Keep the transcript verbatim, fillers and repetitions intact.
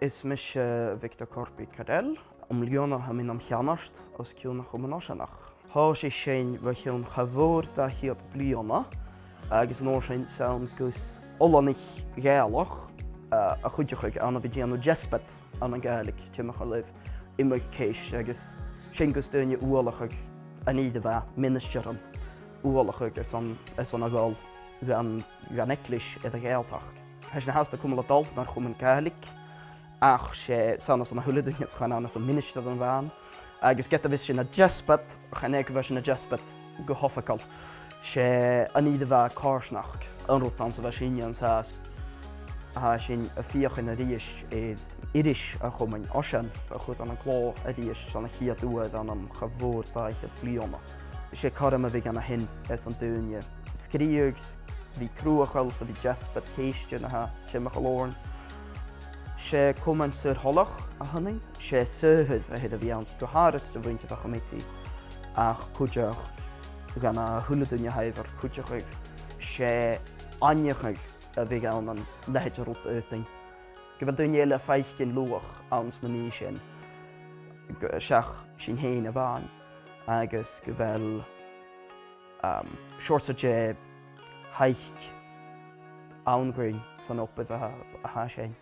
Is mise Victor Corby Cadell. Am-bliadhna tha mi nam cheannard os cionn a' Chomainn Oiseanach. Thòisich sinn bho chionn cha mhòr dà cheud bliadhna, agus an uair sin 's ann gus oileanaich Ghàidhealach, eh, a chuideachadh ann a bhith a' dèanamh deasbad ann an Gàidhlig, timcheall air iomadh ceist, agus sin gus daoine uallachadh an ìre mhath, ministearan uallachadh airson, airson a dhol dhan, dhan eaglais air a' Ghàidhealtachd. Tha sinn fhathast a' cumail a' dol mar Chomann Gàidhlig, ach 's e, 's ann airson a h-uile duine, 's chan ann airson ministearan a-mhàin. Agus ged a bhios sinn a' deasbad, chan e gu bheil sinn a' deasbad gu h-oifigeil. 'S e an ìre mhath coimhearsnachd an rud anns a bheil sinne an sàs. Tha sinn a' feuchainn a-rithist air iris a' Chomainn Oisein a chur ann an clò a-rithist airson a' chiad uair ann an cha mhòr dà cheud bliadhna. 'S e cothrom a bhiodh ann a shin airson daoine sgrìobhadh, s-, bhith cruthachail 's a bhith deasbad ceistean a tha timcheall oirnn. 'S e comann saor-thoileach a th' annainn, 's e saothair a th' air a bhith ann, gu h-àraid do mhuinntir a' chomataidh, ach cuideachd dhan a h-uile duine a tha air ar cuideachadh. 'S e aithneachadh a bhiodh ann an leithid de rud fhaighinn. Gu bheil daoine eile a' faicinn luach anns na nì sin, gu, seach sinn fhèin a-mhàin, agus gu bheil, um, seòrsa de thaic ann dhuinn san obair a, a tha sin.